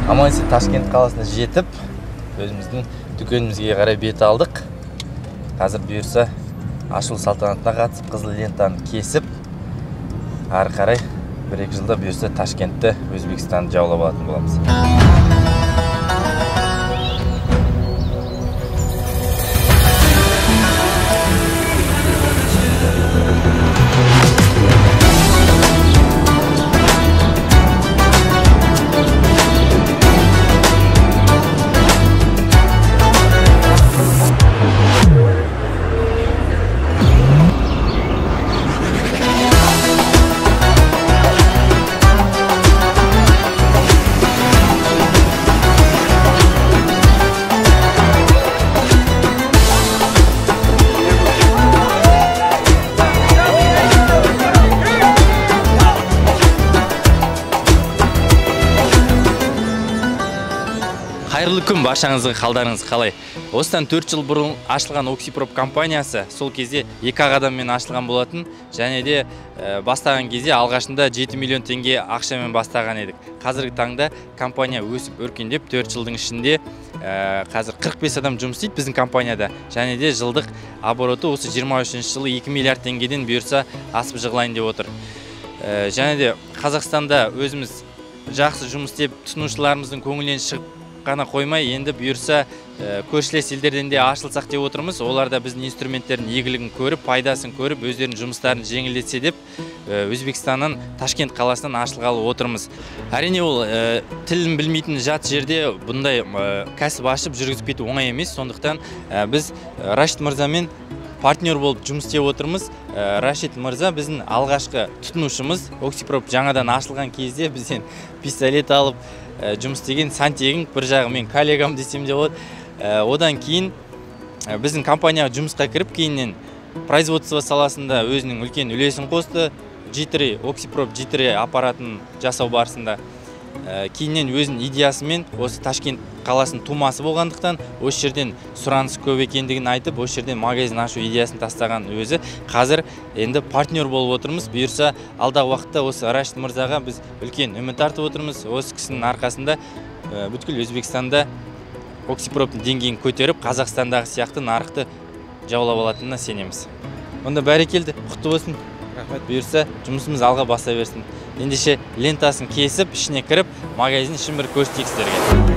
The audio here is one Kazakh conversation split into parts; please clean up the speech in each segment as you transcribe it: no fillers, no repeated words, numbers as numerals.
Аман-есен Ташкент қаласына жетіп, өзіміздің дүкенімізге қарай бет алдық. Қазір бұйырса ашылу салтанатына қатысып, қызыл лентаны кесіп, ары қарай 1-2 жылда бұйырса Ташкентті, Өзбекстанды жаулап алатын боламыз. Қайырлы күн баршаңызға, қалдарыңыз қалай? Осыдан 4 жыл бұрын ашылған Oxyprop компаниясы сол кезде 2-ақ адаммен ашылған болатын. Және де бастаған кезде алғашында 7 миллион теңге ақшамен бастаған едік. Қазіргі таңда компания өсіп өркендеп 4 жылдың ішінде қазір 45 адам жұмыс істейді біздің компанияда. Және де жылдық обороты осы 23 жылы 2 миллиард теңгеден бұйырса асып жығылайын деп отыр. Және де Қазақстанда өзіміз жақсы жұмыс істеп, тұтынушыларымыздың көңілінен шығып қана қоймай, енді бұйырса көршілес елдерден де ашылсақ деп отырмыз. Олар да біздің инструменттердің игілігін көріп, пайдасын көріп, өздерінің жұмыстарын жеңілдетсе деп Өзбекстаннан Ташкент қаласынан ашылғалы отырмыз. Әрине ол тілін білмейтін жат жерде бұндай кәсіп ашып жүргізіп кету оңай емес. Сондықтан біз Рашид мырзамен партнер болып жұмыс істеп отырмыз. Рашид мырза біздің алғашқы тұтынушымыз. Oxyprop жаңадан ашылған кезде бізден пистолет алып жұмыс істеген сантехник, бір жағы мен коллегам десем де болады. Одан кейін біздің компанияға жұмысқа кіріп, кейіннен производство саласында өзінің үлкен үлесін қосты. G3, Oxyprop G3 аппаратын жасау барысында. Кейіннен өзінің идеясымен осы Ташкент қаласының тумасы болғандықтан осы жерден сұраныс көп екендігін айтып, осы жерден магазин ашу идеясын тастаған өзі. Қазір енді партнер болып отырмыз. Бұйырса алдағы уақытта осы Рашид мырзаға біз үлкен үміт артып отырмыз. Осы кісінің арқасында бүткіл Өзбекстанда Oxyprop'тың деңгейін көтеріп, Қазақстандағы сияқты нарықты жаулап алатынына сенеміз. Онда бәрекелді, құтты болсын. Рахмет, бұйырса жұмысымыз алға баса берсін. Ендеше лентасын кесіп, ішіне кіріп, магазин ішін бір көрсетейік сіздерге.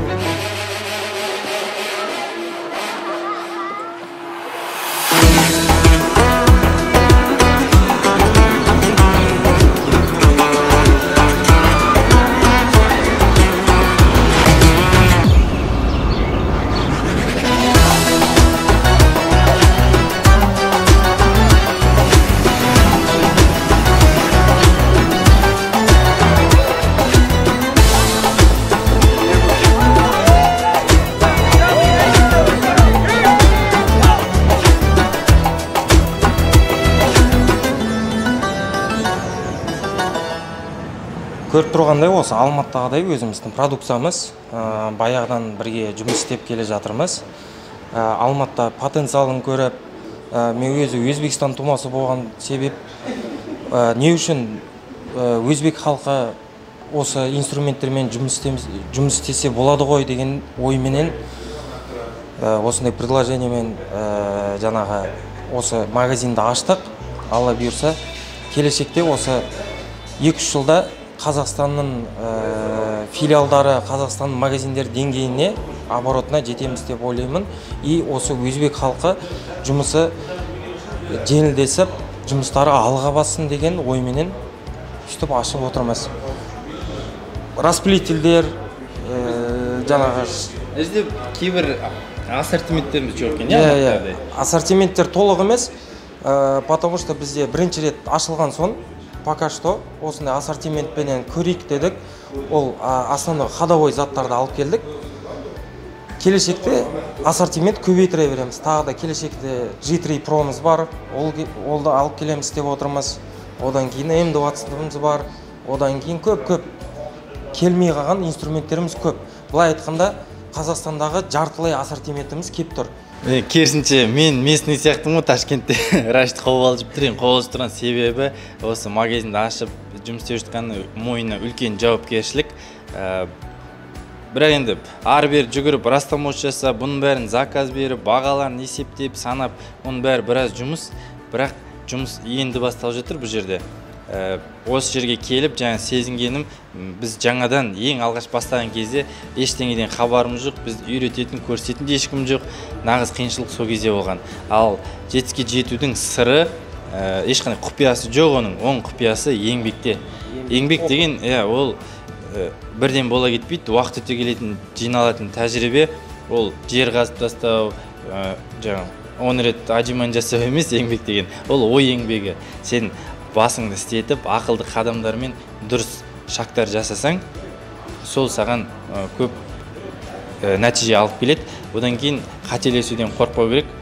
Көріп тұрғандай осы Алматыдағыдай өзіміздің продукциямыз, баяғыдан бірге жұмыс істеп келе жатырмыз. Алматыда потенциалын көріп, мен өзі Өзбекстан тумасы болған себеп, не үшін өзбек халқы осы инструменттермен жұмыс істесе болады ғой деген ойменен осындай предложениемен жаңағы осы магазинді аштық. Алла бұйырса, келешекте осы 2-3 жылда Қазақстанның филиалдары, Қазақстанның магазиндер деңгейіне, оборотына жетеміз деп ойлаймын. И осы өзбек халқы жұмысы жеңілдесіп, жұмыстары алға бассын деген ойменен сөйтіп ашып отырмыз. Распылительдер, жаңағы бізде кейбір ассортименттеріміз жоқ екен, иә? Ассортименттер толық емес, потому что бізде бірінші рет ашылған соң пока что осындай ассортиментпенен көрейік дедік. Ол основной ходовой заттарды алып келдік. Келешекте ассортимент көбейтіре береміз. Тағы да келешекте G3 Pro'мыз бар, ол да алып келеміз деп отырмыз. Одан кейін M20-ымыз бар. Одан кейін көп-көп келмей қалған инструменттеріміз көп. Былай айтқанда, Қазақстандағы жартылай ассортиментіміз кеп тұр. Керісінше, мен местный сияқтымын ғой, Ташкентте Рашид қобалжып тұр. Енді қобалжып тұрған себебі осы магазинді ашып жұмыс істеп жатқан мойнына үлкен жауапкершілік. Бірақ енді ары бері жүгіріп, растаможка жасап, бұның бәрін заказ беріп, бағаларын есептеп, санап, оның бәрі біраз жұмыс. Бірақ жұмыс енді басталып жатыр бұл жерде. Осы жерге келіп, жаңа сезінгенім, біз жаңадан ең алғаш бастаған кезде ештеңеден хабарымыз жоқ, біз үйрететін, көрсететін де ешкім жоқ. Нағыз қиыншылық сол кезде болған. Ал жетістікке жетудің сыры, ешқандай құпиясы жоқ оның. Оның құпиясы еңбекте. Еңбек деген, ол бірден бола кетпейді, уақыт өте келетін, жиналатын тәжірибе. Ол жер қазып тастау, жаңа 10 рет отжимание жасау емес еңбек деген. Ол ой еңбегі. Сен басыңды істетіп, ақылды қадамдармен дұрыс шагтар жасасаң, сол саған көп нәтиже алып келеді. Одан кейін қателесуден қорықпау керек.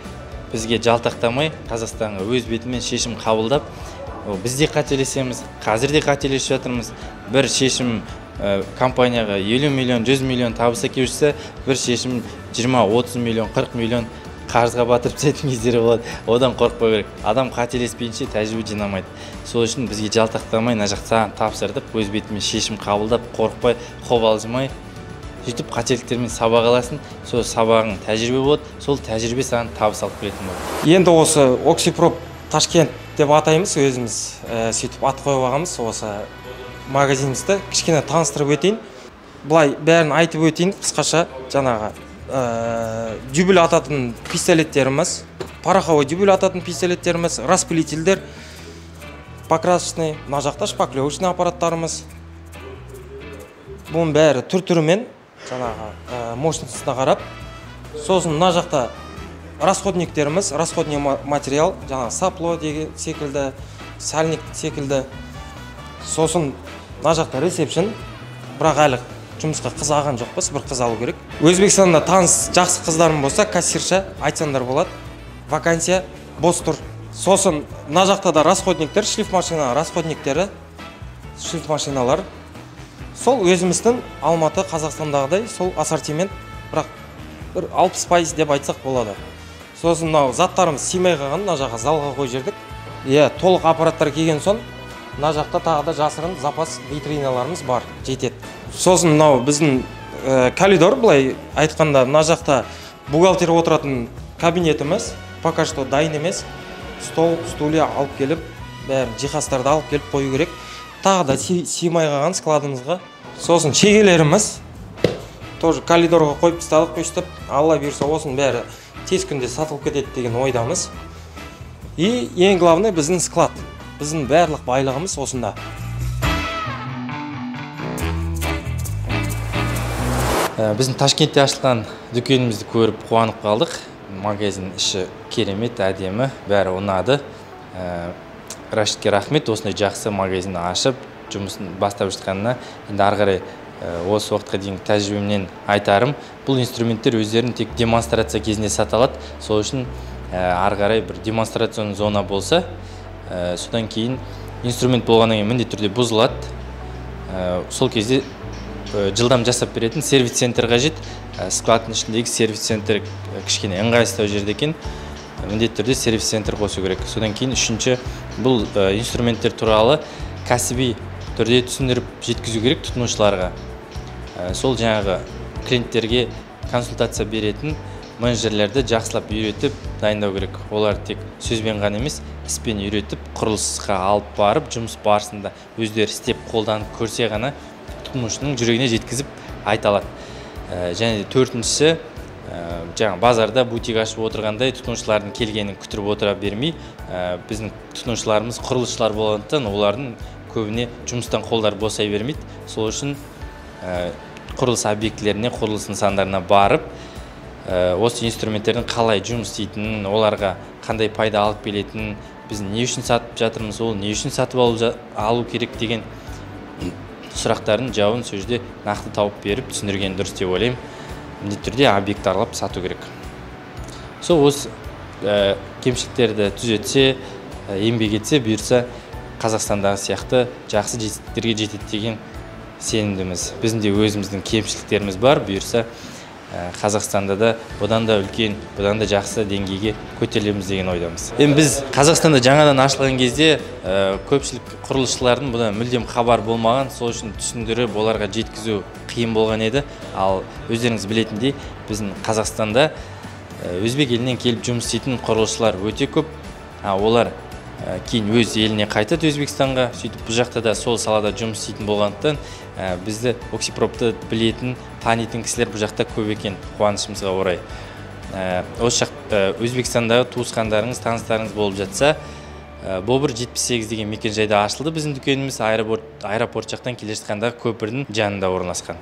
Бізге жалтақтамай, Қазақстанға өз бетімен шешім қабылдап, біз де қателесеміз, қазір де қателесіп жатырмыз. Бір шешім компанияға 50 миллион, 100 миллион табыс әкеліп жүрсе, бір шешім 20-30 миллион, 40 миллион қарызға батырып тастайтын кездері болады. Одан қорықпау керек. Адам қателеспейінше тәжірибе жинамайды. Сол үшін бізге жалтақтамай, мына жақта тапсырдық, өз бетімен шешім қабылдап, қорықпай, қобалжымай, сөйтіп қателіктермен сабақ аласың. Сол сабағың тәжірибе болады, сол тәжірибе саған табыс алып келетін болады. Енді осы Оксипроп Ташкент деп атаймыз өзіміз, сөйтіп ат қойып алғанбыз осы магазинімізді. Кішкене таныстырып өтейін. Былай бәрін айтып өтейін қысқаша. Жаңағы дюбель ататын пистолеттеріміз, пороховой дюбель ататын пистолеттеріміз, распылительдер покрасочный, мына жақта шпаклевочный аппараттарымыз. Бұның бәрі түр-түрімен, жаңағы мощностьына қарап. Сосын мына жақта расходниктеріміз, расходный материал, жаңағы сапло деген секілді, сальник секілді. Сосын мына жақта ресепшн, бірақ әлі жұмысқа қыз алған жоқпыз, бір қыз алу керек. Өзбекстанда таныс жақсы қыздарым болса, кассирша айтсаңдар болады. Вакансия бос тұр. Сосын мына жақта да расходниктер, шлиф машина расходниктері, шлиф машиналар. Сол өзіміздің Алматы, Қазақстандағыдай сол ассортимент, бірақ бір 60% деп айтсақ болады. Сосын мынау заттарымыз сыймай қалған, мына жаққа залға қойып жібердік. Толық аппараттар келген соң мына жақта тағы да жасырын запас витриналарымыз бар, жетеді. Сосын мынау біздің коридор, былай айтқанда, мына жақта бухгалтер отыратын кабинетіміз, пока что дайын емес. Стол, стулья алып келіп, бәрін жиһаздарды алып келіп қою керек. Тағы да сыймай қалған складымызға. Сосын шегелеріміз тоже коридорға қойып тастадық өстіп. Алла бұйырса, осының бәрі тез күнде сатылып кетеді деген ойдамыз. И ең главный біздің склад. Біздің барлық байлығымыз осында. Біздің Ташкентте ашылған дүкенімізді көріп қуанып қалдық. Магазин іші керемет, әдемі, бәрі ұнады. Рашидке рахмет, осындай жақсы магазин ашып, жұмысын бастап жатқанына. Енді ары қарай осы уақытқа дейінгі тәжірибемнен айтарым, бұл инструменттер өздерін тек демонстрация кезінде сата алады. Сол үшін ары қарай бір демонстрационный зона болса, содан кейін инструмент болғаннан кейін міндетті түрде бұзылады. Сол кезде жылдам жасап беретін сервис центр қажет. Складтың ішіндегі сервис центр кішкене ыңғайсыздау жерде екен, міндетті түрде сервис центр қосу керек. Содан кейін үшінші, бұл инструменттер туралы кәсіби түрде түсіндіріп жеткізу керек тұтынушыларға. Сол жаңағы клиенттерге консультация беретін менеджерлерді жақсылап үйретіп дайындау керек. Олар тек сөзбен ғана емес, іспен үйретіп, құрылысқа алып барып, жұмыс барысында өздері істеп қолданып көрсе ғана тұтынушының жүрегіне жеткізіп айта алады. Және де төртіншісі, жаңа базарда бутик ашып отырғандай тұтынушылардың келгенін күтіріп отыра бермей, біздің тұтынушыларымыз құрылысшылар болғандықтан олардың көбіне жұмыстан қолдары босай бермейді. Сол үшін құрылыс объектілеріне, құрылыс нысандарына барып, осы инструменттердің қалай жұмыс істейтінін, оларға қандай пайда алып келетінін, біз не үшін сатып жатырмыз, ол не үшін сатып алу керек деген сұрақтардың жауабын сол жерде нақты тауып беріп түсіндірген дұрыс деп ойлаймын. Міндетті түрде объект аралап сату керек. Сол осы кемшіліктерді түзетсе, еңбек етсе, бұйырса Қазақстандағы сияқты жақсы жетістіктерге жетеді деген сенімдіміз. Біздің де өзіміздің кемшіліктеріміз бар, бұйырса Қазақстанда да бұдан да үлкен, бұдан да жақсы деңгейге көтерілеміз деген ойдамыз. Енді біз Қазақстанда жаңадан ашылған кезде көпшілік құрылысшылардың бұдан мүлдем хабар болмаған, сол үшін түсіндіріп оларға жеткізу қиын болған еді. Ал өздеріңіз білетіндей, біздің Қазақстанда өзбек елінен келіп жұмыс істейтін құрылысшылар өте көп. Олар кейін өз еліне қайтады, Өзбекстанға. Сөйтіп бұл жақта да сол салада жұмыс істейтін болғандықтан, бізді, Оксипропты білетін, танитын кісілер бұл жақта көп екен, қуанышымызға орай. Осы жақ Өзбекстандағы туысқандарыңыз, таныстарыңыз болып жатса, Бобыр 78 деген мекенжайда ашылды біздің дүкеніміз, аэропорт жақтан келе жатқандағы көпірдің жанында орналасқан.